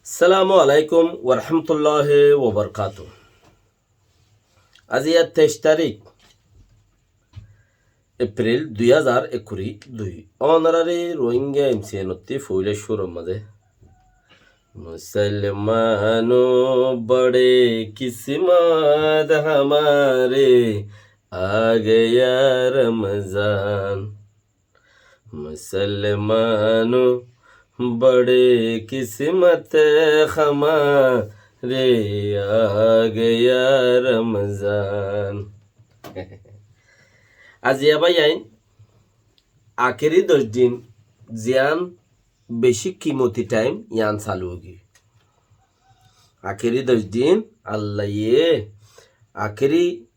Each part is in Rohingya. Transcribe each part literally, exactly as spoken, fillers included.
Assalamu alaikum warahmatulláhi wabarakátuhu. Aijja teic tarík Epril dui házar ekkuri dui. Ónorari Rohingya M C N ottú foila cúrur mazé. Musolmano bade kismot hamare, a gaya Ramzan. Musolmano bade kismot hamare, a gaya Ramzan. Aijja báiyain, akéri doc din, ziyán beci kimoti thaim, yián salu ói giyé. Akéri doc din, Allaye akéri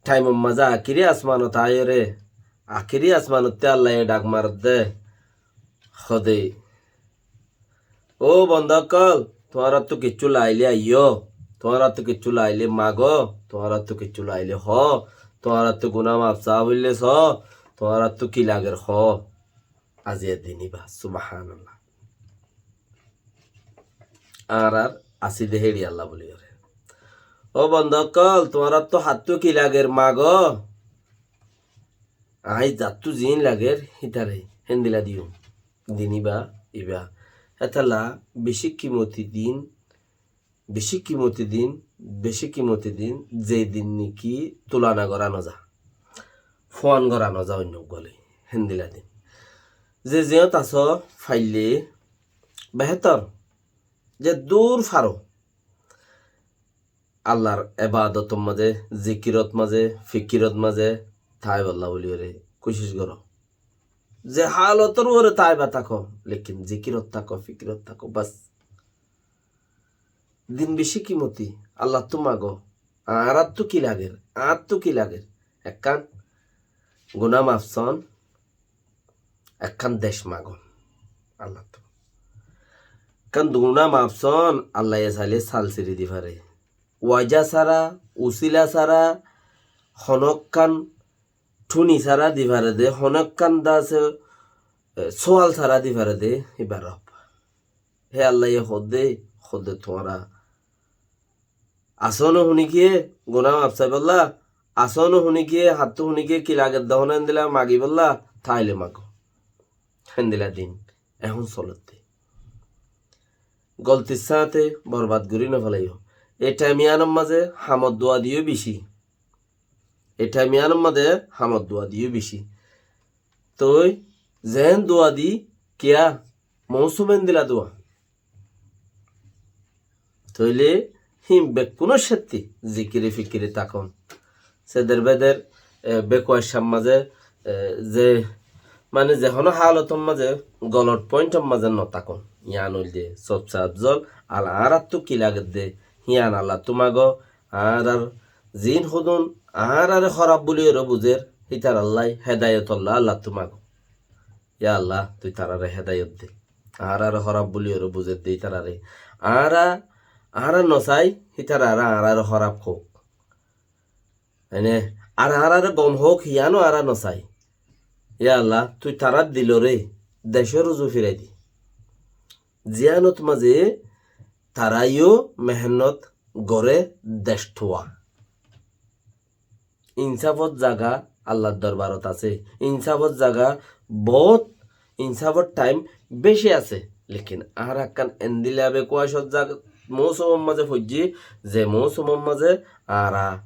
thaimor mazé akéri asmanot aiyóre, akéri asmanottú Allaye dhak maredde, hóde, "Ó bonda ókkol, tuáñrattú kiccú laile aiyó, tuáñrattú kiccú laile mago, tuáñrattú kiccú laile hoó, tuáñrattú guná maf saá óile soó, tuáñrattú ki lager hoó." Aijja din ibá, subhánallah. Añárar así de héçi Allah buli goré. "Ó bonda ókkol, tuáñrattú hattú ki lager mago, añí zattú ziín lager hítare héndilla diyum." Din ibá, ibá. Hétolla beci kimoti din, beci kimoti din, beci kimoti din, ze din niki tulona gorá no za, fuan gorá no za oinno uggwá loi, héndilla din. Ze ziyót asó faille behétor, ze dur faro Allar ebadotor mazé, zikirot mazé, fikirot mazé táibolla buli goré kucíc goró. Ze halotor uore táiba táko, lekin zikirot táko, fikirot táko, bas. Din beci kimoti, Allattú mago, añárattú ki lager, añáttu ki lager? Ekkán guná maf soón, ekkán dec magon Allattú. Ekkán guná maf soón, Allaye saile sal siri di fare. Waja sára, usila sára, honókkan thuni sára di fare de, honókkan dase, e, sóal sára di fare de, ibá Rob. Hé Allaye hoódde, hoódde tuáñra asó no húni giyé guná maf saibólla, asó no húni giyé, hattú húni giyé, ki lager de hono endilla magibólla, táile mago. Héndilla din ehón solodde. Goltir sáñte borbad gorí no felaiyó. E thaim yiánor mazé hamor dua diyó beci. E thaim yiánor mazé hamor dua diyó beci. Toi zeén dua di, kiyá, mousum endilla dua. Tóile hín bekkúnor sátte zikire fikire tákon. Seder beder, e, bekuaccár mazé, e, ze, mane ze honó hálotor mazé golot pointor mazé no tákon. Yián óilde sobse afzol, al añáráttu ki lagedde, híyan Allattú mago, añárar ziín hodún añáráre hóraf buli óre buzer, hítarallái hedayotollá Allattú mago. Ya Allah, tui tarare hedayot de. Añáráre hóraf buli óre buzedde ítarare. Añára, añára nosai, hítara añáráre hóraf houk. Ene, ar añáráre gom houk, hiyáno añára nosai. Ya Allah, tui tarár diloré decór uzu firai di. Ziyánot mazé taraiyó mehénnot goré dec tuwa. Insáfot zaga Allar dorbarot asé. Insáfot zaga boóut, insáfot thaim beci asé. Lekin añára ekkán endilla bekuacor zaga, mousumor mazé foijjí, ze mousumor mazé añára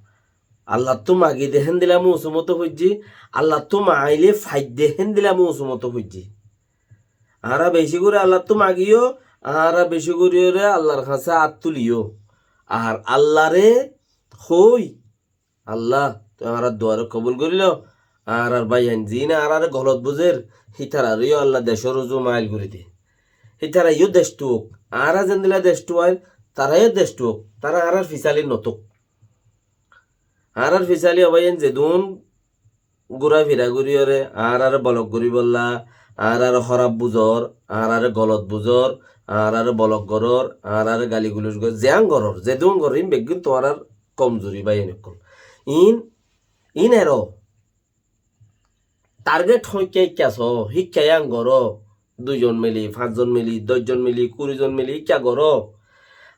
Allattú magi de héndilla mousumot foijjí, Allattú maile faidde héndilla mousumot foijjí. Añára beci gorí Allattú magiyó, añára beci gorí óre Allar hañsé át tuliyó. Ar Allare hoi, Allah, tui añárar duare kobul gorí lo, añárar báiyain ziíne añáráre golot buzer, hítarareó Allah decór uzu mail gorí de. Hítaraiyó dec tuwók, añára zendilla dec tuwair, taraiyó dec tuwók, tara añárar fisali notók. Añárar fisali ó báiyain zedún gúrafira gorí óre, añáráre bolok goríbolla, añáráre hóraf buzor, añáráre golot buzor, añáráre bolok gorór, añáráre gali gulus gorór, ziyán gorór, zedún gorór, ín beggún tuáñrár komzuri báiyain ókkol. Ín, ín eró target hoikka híkka so, híkka yían goró, Dui zon mili, fañs zon mili, doc zon mili, kuri zon mili, kiyá goró?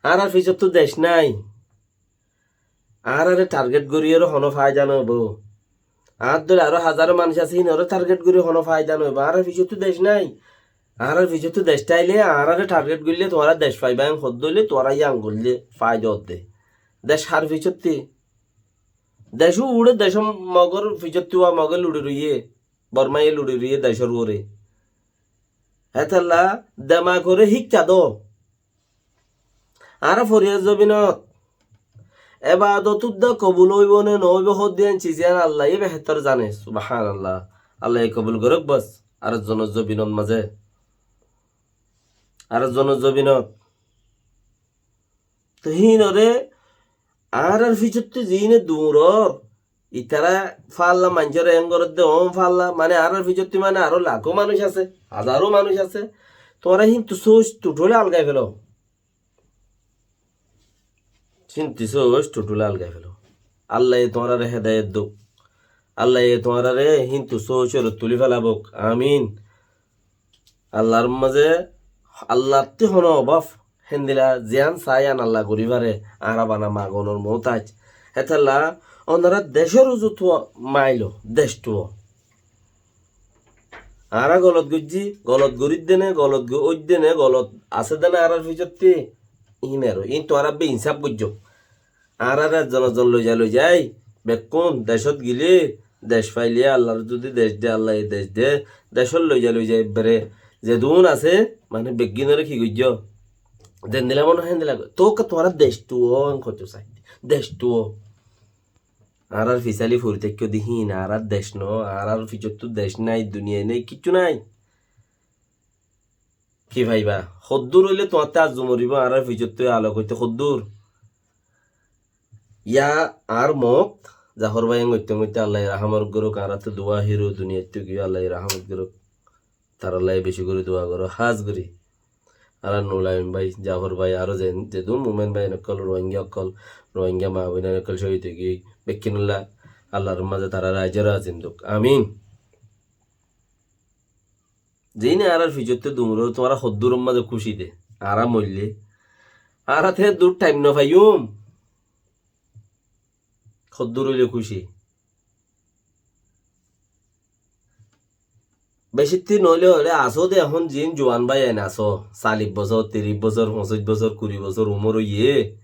Añárar fisóttu dec nái. Añáráre target goríyoré honó faida noóibo. Añár dóilla aró hazaró manúic asé, híinoré target gorí honó faida noóibo. Añárar fisóttu dec nái. Añárar fisóttu dec táile, añáráre target goillé tuáñra dec faiba, en hoddé óile tuáñra yián goillé faida ódde. Dec har fisóttu? Decó uçé, decó Mogor fisóttu, Moge luçi roiyé, Bormaye luçi roiyé decór uore. Hétolla demagoré híkka do. Añára foriyar zobinot ebadot uddá kobul óibo né noóibo hoddé yián ciz yián Allaye behétor zane. Subhánallah. Allaye kobul gorók bos. Ar zonor zobinot mazé. Ar zonor zobinot. Toi híinoré añárar fisóttu ziíne duñror, itará falla maincóre en gorédde, oón falla, mane añárar fisóttu mane aró lakó manúic asé, hazaró manúic asé. Tuáñra híntu sóoc tuthóle algai félo. Híntu sóoc tuthóle algai félo. Allaye tuáñrare hedayet douk. Allaye tuáñrare híntu sóocoré tulí félabouk. Amin. Allar mazé, Allattú honó obáf, héndilla ziyán saá yían Alla gorí faré, añára bana magonor mutáic. Hétolla, onorá decór uzu tuó mailo, dec tuó. Añára golot goijjí, golot gorídde né, golot go-, óidde né, golot asé dé né añárar fisóttu, íin aró, íin tuáñra be insáf goijjó. Añáráre ezzon ezzon loizai loizai, bekkún decót gilé, dec failé, Allar zudi dec de, Allaye dec de, decót loizai loizai ebbere zedún asé, mane beggúnoré ki goijjó? Zendilla mone héndilla goijjó. Tóu tuáñra dec tuó, en hoitó sai. Dec tuó. Añárár fisáli fori táikko de híin, añárár dec noó, añárár fisóttu dec nái, duniyai nái, kiccú nái. Ki faiba? Hoddúr óile tuáñttú arzú moribó, añárár fisóttu alok óite hoddúr? Yá añár moot, Zafor báiye goittó goittó Allaye rahámot gorók, añáráttu duwa híro, duniyaittú giyó Allaye rahámot gorók. Tarár lai beci gorí duwa goró, hás gorí. Añárár Nul Amin bái, Zafor bái, aró ze-, zedún mumin bái ókkol, Rohingya ókkol, Rohingya maa boin ókkol cóhid ói giyói, bekkúnolla Allar mazé tarár ajor azim douk. Amin. Ziíne añárár fisóttu duñror, tuáñra hoddúror mazé kúci de. Añára moillé, añára te dur thaim no faiyum. Hoddúr óile kúci. Becittú noóile óile asó de ehón ziín juan báiyain asó, salic bosór, tiríc bosór, foñsíc bosór, kuri bosór umor óiye.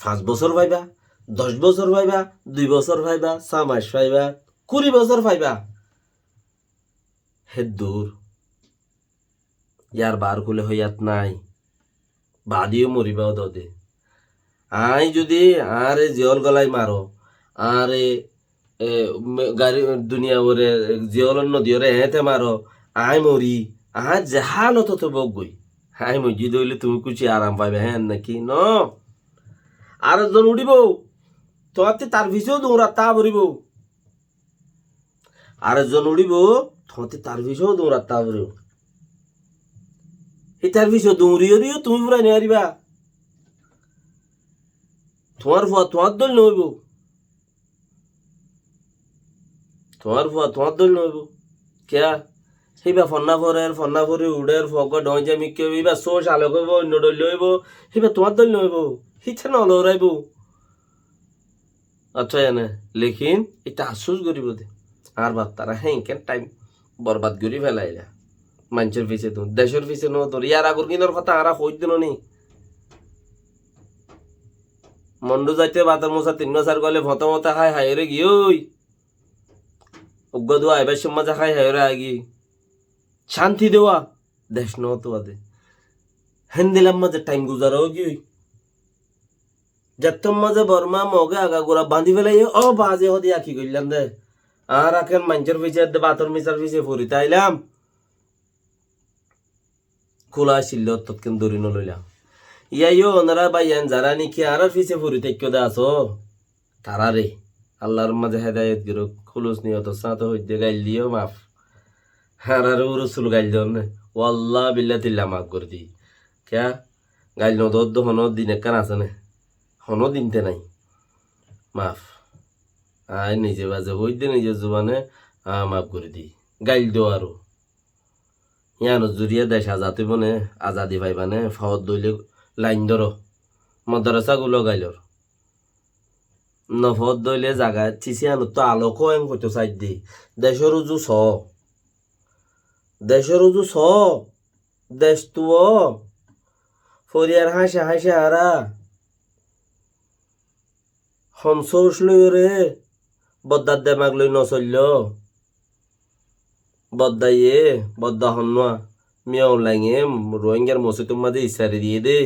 Fañs bosór faiba, doc bosór faiba, dui bosór faiba, sá mac faiba, kuri bosór faiba. Héddur. Yar baár kúle hoiyat nái. Baade yó moribá dóde. Aññí zudi añáre ziyól golai maro, añáre, e, me-, gari, duniya bore ziyólor nodiyóre eéñte maro, aññí mori, añár ze hálot óte bouk goi. Aññí moijjí de óile tuñí kúci aram faiba héen náki? Noó. Ar ezzon uçíbou, tuáñttí tar fisó duñrattá foribóu. Ar ezzon uçíbou, tuáñttí tar fisó duñrattá foribóu. Hítar fisó duñriyóre yó tuñí furai nofaribá. Tuáñr fua tuáñr dóil noóibou. Tuáñr fua tuáñr dóil noóibou. Kiyá? Híba fonná forer, fonná fori uçér, fua uggúa dhoóñi zamikká óibo, híba sóoc alok óibo, oinno dhoilla óibo, híba tuáñr dóil noóibou. Híte noloraibóu. Accá, ene, lekin íte afsús goríbou de. Añár baftára héen keén thaim borbad gorí felailá. Maincór fisé duñr, decór fisé no duñr. Yar agor gínor hotá añára hoóidde noní. Mondhú zaite bator musa tinnúa sair gole foñte foñte hái háiyoré giyói. Uggúa duwa aibár cómot mazé hái háiyoré aigiyói. Cánti dewá, dec noó tuwa de. Héndilla mazé thaim guzara óigiyói. Zettót mazé Bormá Mogé agagura bañdí felaiyé, ó baázi hoóde yá ki goillám dé. Añára keén maincór fisé edde bator misar fisé fori táilam. Kúla accíl dé, óttot keén dóri noloilám. Yá yó onorá báiyain zará néki añárár fisé fori táikko dé asó, taráre Allar mazé hédayet gorók, húlus niyotor sáñte hoiddé gail diyó maf. Añáráre urusul gail doónne. Wallá billá tilla maf gorí di. Kiyá? Gail nodódde honó din ekkán asé né? Honó dinte nái. Maf. Aññí nize baze hoóidde nizor zubane aññí maf gorí di. Gail do aró. Yíanor zoriya dec azad óibo né, azadi faiba né, foódde óile lain dóro. Modorasá guló gailor. Nofoódde óile zaga císi yíanottú alok ó, en hoitó saidde. Decór uzu soó. Decór uzu soó. Dec tuwó. Foriyar háñce háñce añára. Hom sóus loiyóre, boddar demak loi nosoilló. Bodda ye, bodda honnúa. Min Aung Hlaing e Ruáingar mosóitor mazé issari diyé dé.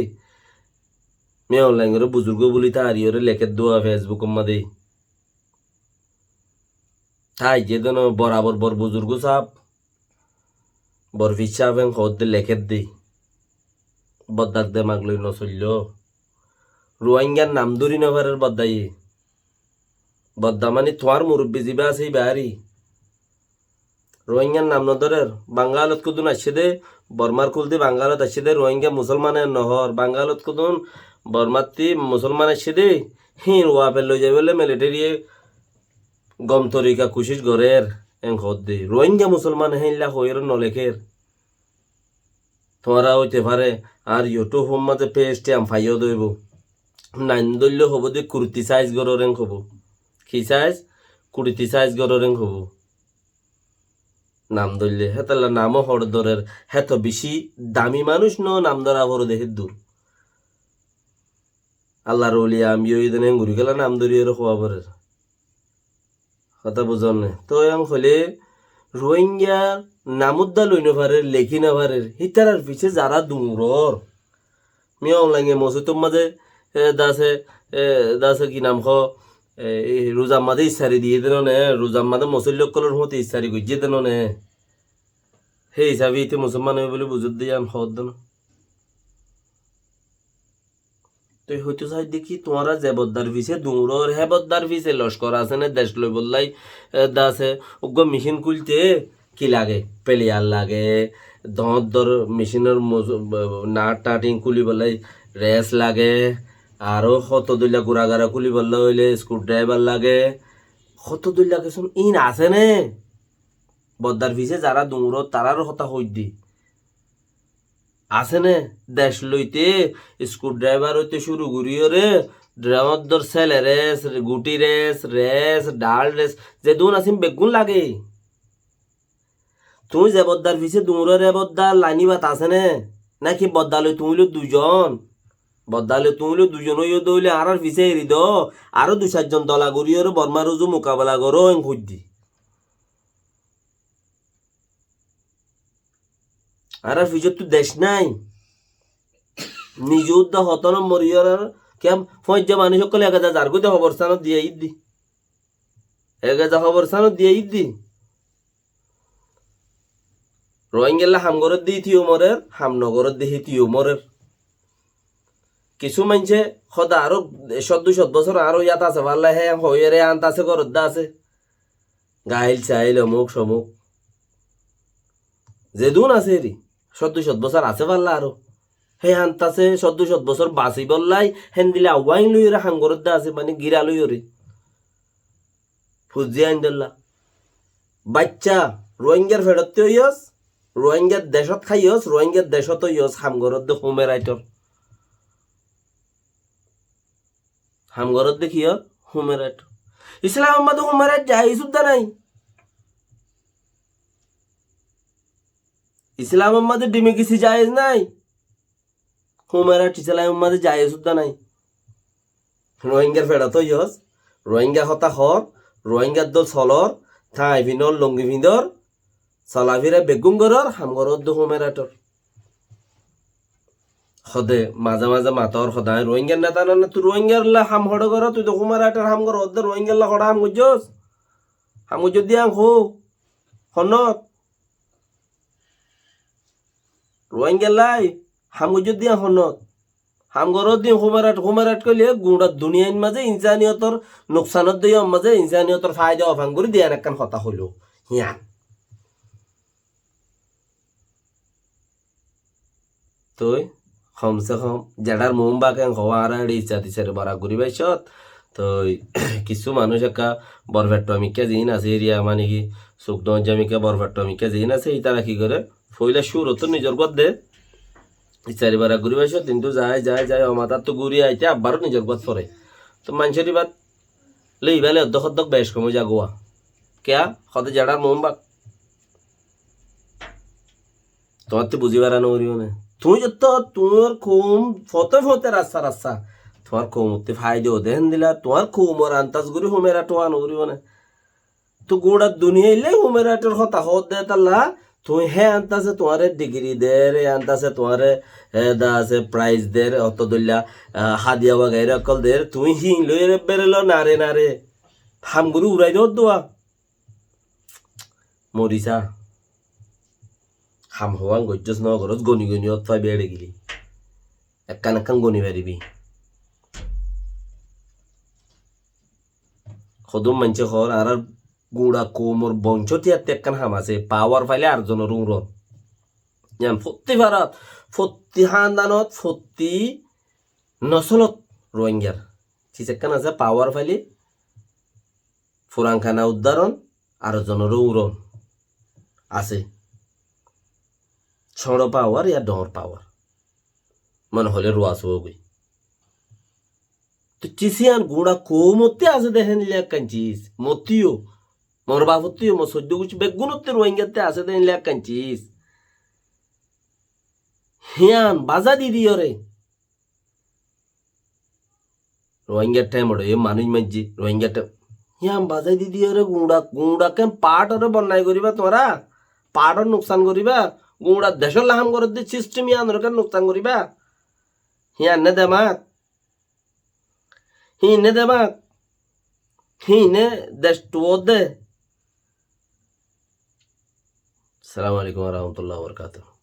Min Aung Hlaing ore buzurgó buli taariyóre lekér dé Fesbukor mazé. Tái zedún borabor bor buzurgó sáb, bor fir sáb en hoódde lekér dé. Boddar demak loi nosoilló. Ruáingar nam dóri nofarér bodda ye. Bodda mani tuáñr murubbi zibá asé ibá ari. Ruáingar nam nodórer. Bangalot kudún aiccé dé, Bormar kul di Bangalot aiccé dé, Ruáinga musolman en nohór. Bangalot kudún Bormattí musolman aiccé dé, híin wafer loi zaibólla militariye gom torika kucíc gorér, en hoódde. Ruáinga musolman héinla hoiyóre nolekér. Tuáñra óite fare, añár YouTube or mazé page ti am faiyó dóibo. Nam dóille hobó dé criticize gorór en hobó. Ki size? Criticize gorór en hobó. Nam dóille, hétolla nam ó hoçé dórer, héto bicí dami manúic no nam dóra foré dé héddur. Allar oli ami yó idene enguri kela nam dóri ere howa forer. Hotá buzón né? Toi en hoilé Ruáinga nam udda loi nofarer, lekí nofarer, hítarar fisé zará duñror. Min Aung Hlaing e mosóitor mazé, e, dase, e, dase ki nam hoó, e, e, ruzar mazé issari diyé dé no né, ruzar mazé mosóilla ókkolor fúañti issari goijjé dé no né. Hé isabe íte musolman óiye buli buzódde yían hoódde no. Toi hoitó saidde ki, tuáñra ze boddar fisé duñror, hé boddar fisé lockor asé né, dec loibollái, e, dase, uggúa micín kúlite ki lage? Peliyar lage, doóñr doóñr micínor mos-, b-, b-, nat tat ín kúlibollái res lage, aró hoto dóilla gura gara kúlibollá óile screwdriver lage, hoto dóilla kisún ín asé né? Boddar fisé zará duñror, tarár hotá hoóidde. Asé né, dec loite, screwdriver óite cúru goríyoré, doóñr doóñr sele res, guthí res, res, dhal res, zedún asé beggún lage. Tuñí ze boddar fisé duñror, é boddar laini bat asé né? Náki bodda loi tuñí loi duizon? Bodda loi tuñí loi duizon óiyo dé óile añárar fisé eri do, aró dui sair zon dola goríyoré Bormar uzu mukabela goró, en hoóidde. Añárar fisóttu dec nái. Nize udda hotó no moriyóre, kiyá foijja manúic ókkole ek eza zargói de hoborstánot diya iddi. Ek eza hoborstánot diya iddi. Ruáingalla ham goródde ítiyo morer, ham nogoródde hítiyo morer. Kissú maincé hoódde aró cót dui cót bosór aró yát asé falla, hé hoiyóre yánt asé goródde asé. Gail sail, omuk somuk. Zedún asé eri, cót dui cót bosór asé falla aró. Hé yánt asé, cót dui cót bosór basibollái, héndilla uáin loiyóre ham goródde asé, mani gíra loiyóre. Fuzzi aindólla. Baiccá, Ruáingar feçottí óiyos, Ruáingar decót háiyos, Ruáingar decót óiyos, ham goródde human right or. Ham goródde kiyór? Human right. Islamor mazé human right jaiz udda nái. Islamor mazé democracy jaiz nái. Human right Islamor mazé jaiz udda nái. Ruáingar feçot óiyos, Ruáinga hotá hoór, Ruáingar dóil solor, thañi finor, longi findor, solafira beggún gorór, ham goródde human right or. Hode, maze maze mator hoda, añí Ruáingar neta na, na, tui Ruáingalla ham hoçé goró, tui to human right or ham goró, hode Ruáingalla hoçé ham goijjós? Ham goijjós de yían hó, honnót? Ruáingallái ham goijjós de yían honnót? Ham goródde human right, human right hoilé gura duniyair mazé insaniyotor nuksanot de yían mazé insaniyotor faida ofan gorí de yían ekkán hotá hoiló. Yían. Toi, hom se hom, zeçár muúm báke hoó añára eçé issá tissáre barak gorí baicót. Toi, kissú manúic ekká borfetto mikká ziín asé eriya, mani ki, suk dhoóñjja mikká borfetto mikká ziín asé, ítara ki goré? Foila cúrottú nizor gúa de, isari bara guri baicó, tintu zai, zai, zai, o matáttu guri aite abbaró nizor gúat fore. Tó maincór ibát loi ibále oddók oddók bec kom ói zagóa. Kiyá? Hode zeçár muúm bak. Tuáñttú buzí bara no foribó né? Tuñí zettó tuáñr koum fote fote rasta rasta. Tuáñr koumottú faida ó de héndilla, tuáñr koumor antas guri humerat ó no foribó né? Tó guñça duniyai loi humerat or hotá hoódde talla, tuñí hé antase tuáñre digiri der, hé antase tuáñre, e, da ase praís der, otó dóilla, a, hadiya wagaira ókkol der, tuñí híin loi ere berelo nare nare. Ham gori urai dódduwa. Morisa. Ham hoán goijjós no gorós, goni goni ot faibi eçe gili. Ekkán ekkán goni faribi. Hodún maincé hoór, añárar guñça koumor boncór tiyattú ekkán ham asé, pawar faile ar zonor uñron. Yián fottí farat, fottí hándanot, fottí nosolot Ruáingar. Sis ekkán asé, pawar faile furankana uddaron, ar zonoré uron asé. Cóñço pawar ya dhoóñr pawar. Mone hoilé ruwa suwa goi. Tó sis yián guñça koumottú asé de héndilla ekkán sis. Mottú yó, mor bafottú yó, mor soiddó guccí beggúnottú Ruáingattú asé de héndilla ekkán sis. Híyan bazá di diyóre. Ruáingar thaim ot e manúic maijjé, Ruáingar thaim. Híyan bazái di diyóre guñça, guñça ken part ore bonnai goríba tuáñra? Part or nuksan goríba? Guñça decólla ham gorédde sistem yíanore ken nuksan goríba? Híyan né demak? Híin né demak? Híin né dec tuwódde? Assalamu alaikum wa rahmatullahi wa barakatuhu.